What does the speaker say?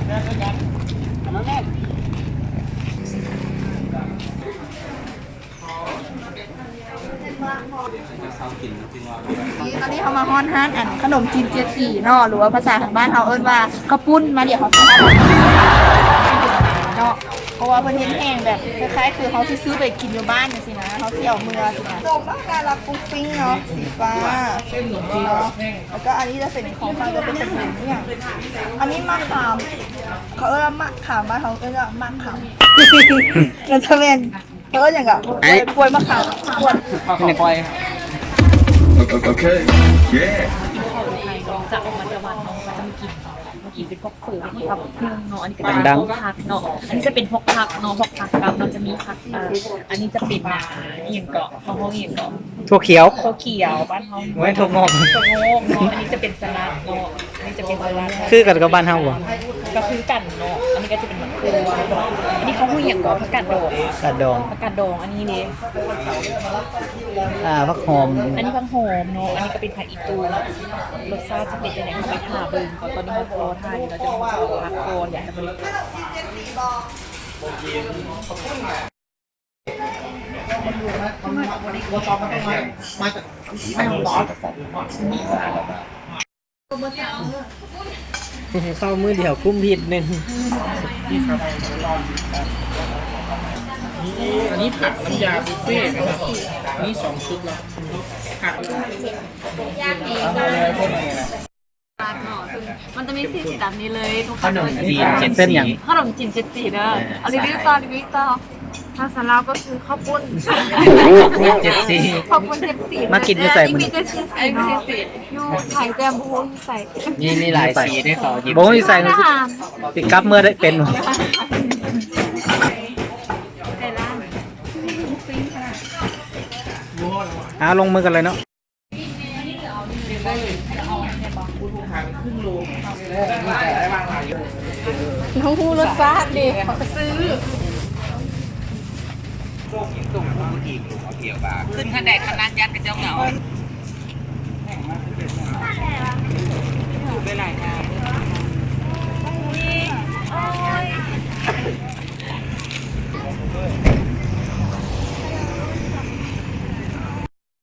ນີ້ຕອນນີ້ເຮົາມາຮອດຮ້ານອັນຂະໜົມຈີນເຈັດສີເນາະ ຫຼືວ່າພາສາທາງບ້ານເຮົາເອີ້ນວ່າເຂົ້າປຸ້ນ. ມາ ດຽວເຮົາຊິເນາະ ເພາະວ່າເພິ່ນເຮັດແຫ້ງແບບຄ້າຍໆຄືເຮົາຊິຊື້ໄປກິນຢູ່ບ້ານຈັ່ງຊີ້ນະ ເຮົາຊິເອົາເມືອຊີ້ນະ. ໂດມມາກ ໜ້າລັກຟຸ້ງຟິ້ງເນາະ ສີຟ້າເນາະ. ແລ້ວກໍອັນນີ້ຈະເປັນຂອງຝາກ ຈະເປັນຂະໜົມອີ່ຫຍັງ ອັນນີ້ໝາກຂາມ ເຂົາເອີ້ນວ່າໝາກຂາມ ບ້ານເຮົາເອີ້ນວ່າໝາກຂາມ ກໍຈະແມ່ນ ເອີ້ນຫຍັງກະ ກລ້ວຍ ກລ້ວຍໝາກຂາມ ກລ້ວຍ ເຂົ້າຄອຍ. ໂອເຄ ເຢ້ ກິນເຂົ້າໄທເນາະ ຈາກອອກມາແຕ່ວັດເນາະ ກໍຈະມາກິນ ມາກິນເປັນພວກເຝີ ເປັນພວກຜັກເນາະ ອັນນີ້ກໍຈະເປັນພວກຜັກເນາະ ອັນນີ້ຈະເປັນພວກຜັກເນາະ ພວກຜັກກັບ ແລ້ວຈະມີຜັກ ເອີ ອັນນີ້ຈະເປັນ ອີ່ຫຍັງເກາະ ເຂົາຮ້ອງອີ່ຫຍັງເກາະ ຖົ່ວຂຽວ ຖົ່ວຂຽວ ບ້ານເຮົາ ແມ່ນຖົ່ວງອກ ຖົ່ວງອກເນາະ. ອັນນີ້ຈະເປັນສະຫຼັດເນາະ ອັນນີ້ຈະເປັນສະຫຼັດ ຄືກັນກັບບ້ານເຮົາບໍ່? ກໍຄືກັນເນາະ. ອັນນີ້ກໍຈະເປັນໝາກຖົ່ວເນາະ. ອັນນີ້ເຂົາເອີ້ນຫຍັງເກາະ? ຜັກກາດດອງ ກາດດອງ ຜັກກາດດອງ. ອັນນີ້ເດ ອ່າ ຜັກຫອມ ອັນນີ້ຜັກຫອມເນາະ. ອັນນີ້ກໍເປັນຜັກອີຕູ. ລົດຊາດຈະເປັນຈັ່ງໃດ ເຮົາໄປຖ້າເບິ່ງກ່ອນ. ຕອນນີ້ເຮົາລໍຖ້າຢູ່ ເຮົາຈະໄດ້ເອົາຜັກກ່ອນ ດຽວຈະໄປ ເຂົ້າມື້ດຽວກຸ້ມທິດໜຶ່ງ. ອັນນີ້ຜັກນ້ຳຢາບຸບເຟນະຄັບ ມີສອງຊຸດເນາະ ຜັກ ເອົາເລີຍ ເອົາເລີຍ. ເນາະ ມັນຈະມີສີ ສີດຳນີ້ເລີຍ ທຸກຄົນ. ຂະໜົມຈີນເຈັດສີ ເປັນຫຍັງ? ຂະໜົມຈີນເຈັດສີເດີ. ເອີ ເອົາ ຣີວິວຕໍ່ ຣີວິວຕໍ່. ພາສາລາວກໍຄືເຂົ້າປຸ້ນເຈັດສີ ເຂົ້າປຸ້ນເຈັດສີ. ມາກິນຢູ່ໃສມື້ນີ້? ເຈັດສີເນາະ ຢູ່ໃສ ແຕ່ບໍ່ຮູ້ຢູ່ໃສ. ມີ ມີຫຼາຍສີເດ້ ເຂົາ ບໍ່ຮູ້ຢູ່ໃສ. ຊິກັບເມືອໄດ້ເປັນບໍ່? ເອົາ ລົງມືກັນເລີຍເນາະ. ເຮົາຮູ້ລົດຊາດເດ້ ເຮົາກໍຊື້. ຂຶ້ນຂັ້ນໃດຂັ້ນນັ້ນ ຢ້ານເຂົາເຈົ້າເໝົາ.